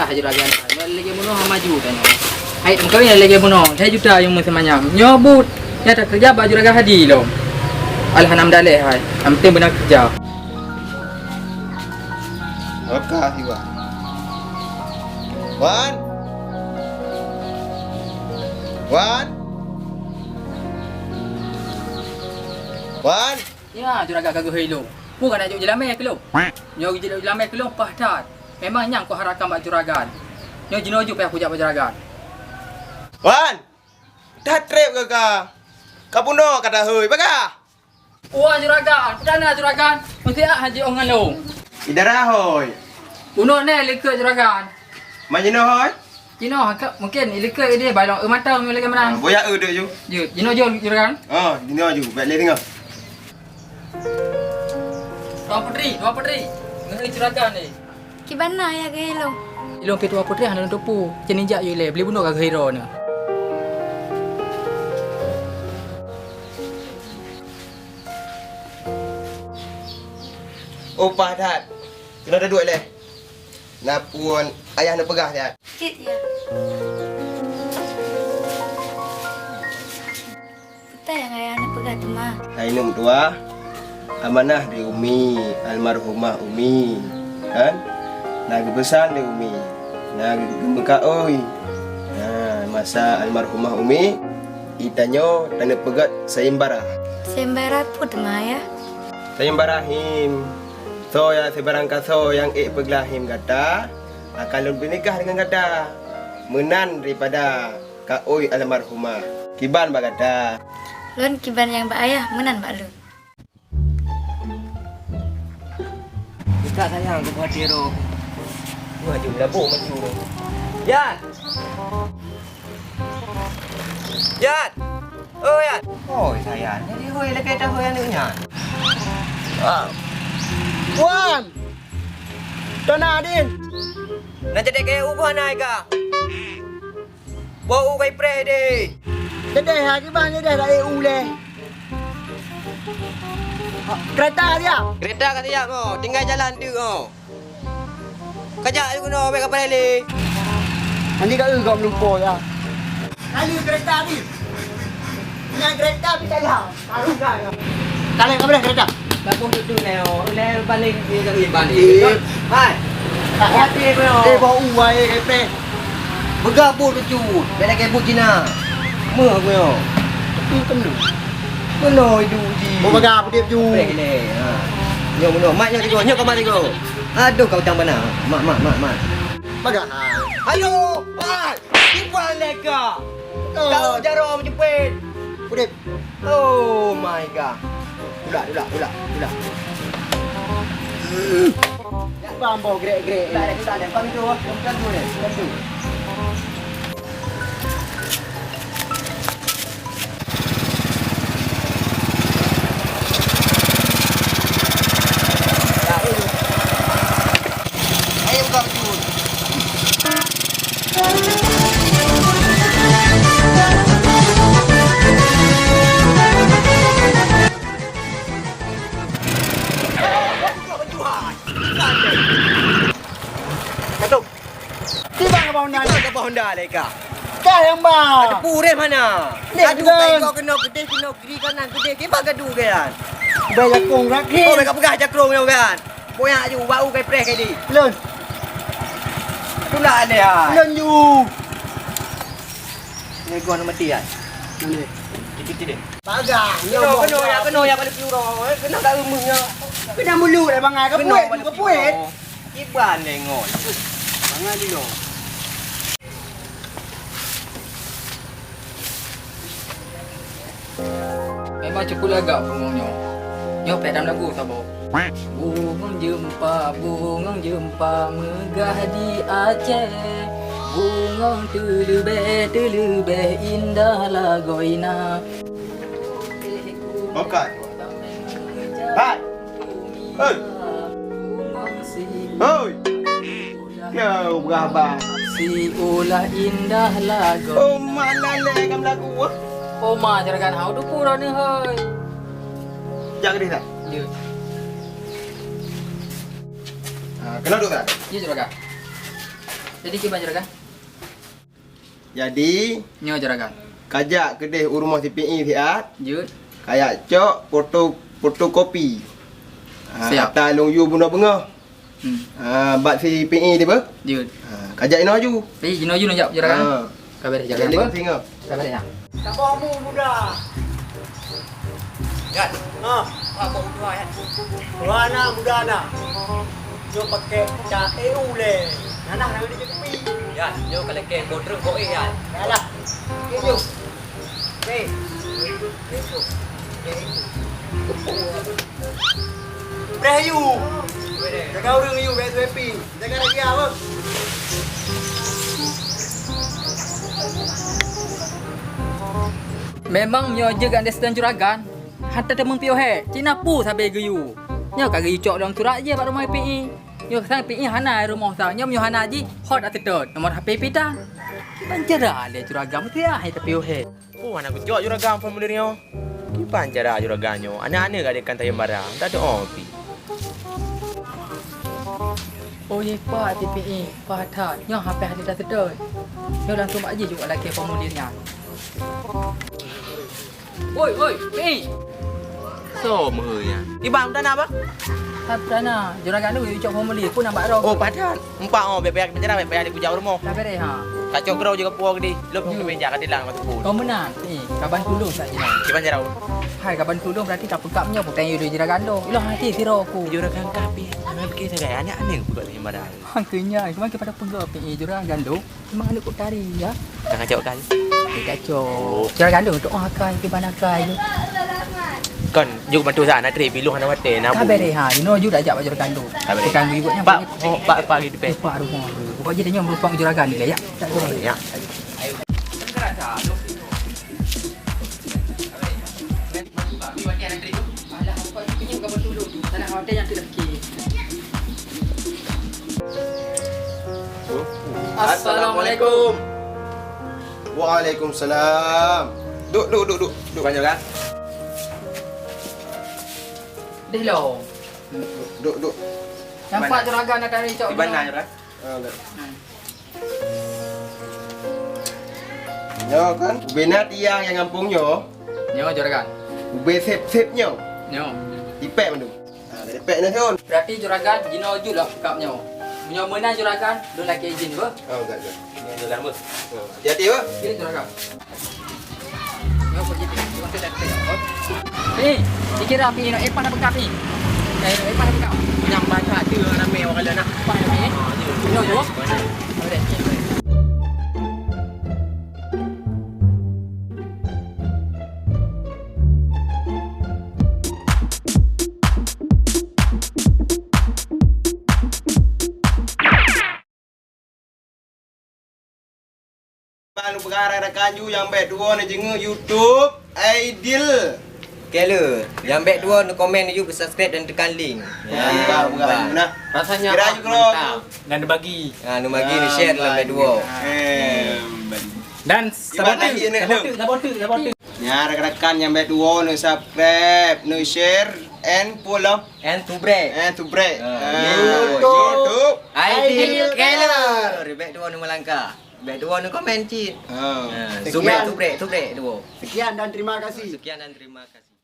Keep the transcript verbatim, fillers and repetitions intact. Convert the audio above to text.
Hai juragan, nyoe lagèe bunoe hana maju tanyoe. Hai meukawen lagèe bunoe, hai juta nyang meuseumanyam. Nyoe buet nyang takeureuja bak juragan Hadi lom. Alhamdulillah hai, nyang penting beuna keureuja. Oka siwa. Wan. Wan. Wan. Ya, juragan ka geuhôi lom. Peue ka na jok jilamé keu lôn? Nyoe jok jilamé keu lôn paih that. Memang nyang kuharapkan bak juragan. Nyoe jinoe jeuet payah kujak bak juragan. Wan! That treb keu ka. Ka bunoe ka tahôi, bagah! Wah, juragan! Peue na juragan? Meusiat han jiôh ngon lôn. Idara hôi. Bunoe nè likot juragan. Ma jinoe hôi? Jinoe ka mungken ilikot idéh balong eu mantong lagèe meunan. Ah, boya eu dek ju. Jeuet, jinoe jeuet juragan. Ah, jinoe ju, bèk lé singoh. Tuan Putri, Tuan Putri. Ngeuhôi juragan ni. Kiban na ya geuhôi lôn? Ilôn pi Tuan Putri hana lôn teupeu. Cen ijak yue lé, beli bunoe ka geuhôi droeneuh. Oh, paih that. Keunoe taduek lé. Na peue ayah neupeugah siat. Cit ya. Peue nyang ayah neupeugah teuma? Hai neuk tuah, amanah di Umi, almarhumah Umi, kan? Na geupeusan di Umi, na geumeukaôi. Na masa almarhumah Umi, itanyoe taneupeugét sayembara. Sayembara peue teuma, Yah? Sayembara him. Soe ya sibarang kasoe nyang ék peuglah him gata, akan lôn peunikah deungon gata, meunan daripada kaôi almarhumah. Kiban bak gata? Lôn kiban nyang bak ayah, meunan bak lôn. Gata sayang keu Puhati Roh. Wah, jom laboh maju. Yan! Yan! Oh, Yan! Oi, sayang. Jadi, hoi, lagèe dah hoi aneuk nyan. Ah. Wan! Tona, Din! Na jadi keu u buah nai ka? Bau u kai preh deh. Jadi, ha, kiban jadi dah u leh. Kereta dia. Kereta ka siap, oh. Tinggai jalan tu, oh. Kajak ju keunoe, bèk ka palèe lé. Nanti ka eu gob lumpoe ya. Kali kereta ni. Nyan kereta pih salah. Baru dah ya. Kalèe ka palèe kereta. Lampôh tu tu nèo. Lé balik di ka iban. Eh. Hai. Tak hati bro. Eh, bau uai eh, peh. Beugabut bacut. Bèk lagèe buet Cina. Meuh aku nyoe. Tapi kena. Kena idup ji. Mau bagah putih baju. Peh lé. Ha. Nyoe, nyoe. Mat nyoe tiga. Nyoe kamar tiga. Aduh, kau utang bana. Mat, mat, mat, mat. Bagah. Ayo, mat. Tiba leka. Oh. Kau jarum jepit. Udip. Oh my God. Tulak, tulak, tulak, tulak. Bang boh grek-grek. Tulak deh, tulak deh. Kau itu, kau itu, kau itu. Masuk. Tiba ke Honda ni? Tiba ke Honda leka. Kah yang ba? Ada purih mana? Ni aduh, kan kau kena gedeh, kena kiri kanan gedeh. Kiban gaduh kan? Bayar kong rakyat. Oh, mereka pegang cakro punya kan? Boyak ju, bau kai preh kai di. Lon. Tulak deh, ha. Lon ju. Ni gua nak mati kan? Mana? Titik-titik. Bagah. Kena, kena, ya, kena, ya, balik peluru. Kena kat rumah, ya. Kena mulu dah bangai. Kena, kepuet, balik kepuet. Peluru. Kiban lengon. Bangai dulu. Memang cukup lagak bungong nyoe. Nyoe pèt dalam lagu saboh. Bungong jeumpa, bungong jeumpa meugah di Aceh. Bungong teuleubeh, teuleubeh indah lagoina. Bukan. Hai. Hei. Hoi. Yo, berabang. Si ulah indah lagu. Oh, mana leh kamu lagu? Oh, ma, juragan hau tu pura ni, hoi. Jak deh tak? Ya. Ha, kena duduk tak? Ya, juragan. Jadi kiban juragan? Jadi, nyoe juragan. Kajak keudeh u rumoh si Pi I siat. Jeuet. Kajak cok foto, fotokopi. Ha, siap. Ata lôn yue bunoe beungoh. Hmm. Ha, bak si Pi I teuh beuh? Jeuet. Ha, kajak inoe ju. Pi, inoe ju neujak juragan. Ha. Ka beureh juragan. Jadi, singoh. Ka beureh, ya. Saboh mu muda. Yan. Ha. Apa muda, Yan? Muda na, muda na. Nyoe pakai ca E U le. Nah, nah, nah, dia tepi. Yan, nyoe kalau ke botrek kok, eh, Yan. Yalah. Oke, jom. Oke. Oke, jom. Oke, jom. Breh yu. Jaga ureueng yu, bèk happy. Jaga lagi apa? Memang nyoe jeuet gak Dustin juragan. Hana teumeupiôh hé, cit na peue sabe geuyue. Nyoe ka geuyue cok lom surat jih bak rumoh P I. Nyoe sang P I hana rumoh sang, nyoe meunyoe hana jih, hot aseutôt nomor H P pih tan. Kiban cara lé juragan meusti hai tapiôh hé. Oh, hana geucok juragan formulir nyoe. Kiban cara juragan nyoe, aneuëk-aneuëk gak dekat tayeuem barang, tak ada opi. Oh, ye, Pak, T P E, Pak that. Nyoe H P hana taseutôt. Nyoe langsung bak jih jok lakée formulir nyan. Oi, oi, P I. Soe meuheueh nyan? Ibang, peue na, Bang? Hai, peue na? Juragan tu cok formulir, peue na bak droe? Oh, padan. Empat oh, bèk payah bicara, bèk payah dikujak u rumoh. Ka beureh, ha. Ka cok keudroe jeuet keu puwoe geudeh. Lôn peumeja ka tilang ka teupeu. Oh, meunan. Eh, kaban tulông sak jihnyan. Kiban cara. Hai, kaban tulông berarti tapeukab nyoe, bukan yue juragan tu. Ilong hati siro ku. Juragan kapi. Hana pikir sagai, aneuëk-aneuëk buka lagi madan. Hang keu nyan, keuman kipada peugah P I juragan tu. Memang aneuk kok tari, ya? Dah kacau kan? Eh, kacau. Oh. Cara gandong untuk akai ke bana akai tu. Kan, juk bantu sana, tri, bilung hana watèe, na. Ka bu. Beureh, ha, inoe ju dak jak bak juragan tu. Ka beureh. Juragan tu juga Pak, nyan. Oh, Pak, Pak, gitu, Pak. Pak rumah tu. Pokok jadi nyoe merupakan juragan ni lah, ya. Tak boleh. Ya. Assalamualaikum. Waalaikumsalam. Duk, duk, duk, duk, duk. Banyak kan? Deh lo. Duk, duk. Nampak juragan ada ni, cok. Di mana, juragan? Ah, dah. Hmm. Nyoe kan, ubé na tiang nyang gampông nyoe. Nyoe, juragan. Ubé sép-sép nyoe. Nyoe. Ipèk mandum. Ha, dah ipèk na, Sun. Berarti juragan, jinoe ju lah peukab nyoe. Meunyoe meunan juragan, lôn lakèe izin, beuh. Oh, enggak, enggak. Nyoe juragan, beuh. Oh, hati-hati, beuh. Oke, juragan. Ni, dikira api ni, eh, pan apa api? Eh, eh, pan apa? Nyang baca tu ramai orang lain nak. Pan apa ni? Ah, tu. Ni, tu. Boleh. Bang, peugah rakan-rakan ju nyang bèk tuwoe neudeungoe YouTube Aidil Keller. Nyang bèk tuwoe neukomen, neujok subscribe dan tekan link. Ya, peugah, peugah. Nah, rasanya kira mantap. Dan dibagi. Ha, neubagi, ya, neu-share dalam bèk tuwoe. Eh, dan sabotu, sabotu, sabotu, sabotu. Nyan, rakan-rakan nyang bèk tuwoe neu-subscribe, neu-share, and follow. And subrek. And subrek. Ah, ah, YouTube. YouTube. Aidil Keller. Bèk tuwoe neu meulangkah. Bèk tuwoe neu komen cit. Ah. Ah, sekian. Subrek, subrek, subrek tuwoe. Sekian dan terima kasih. Sekian dan terima kasih.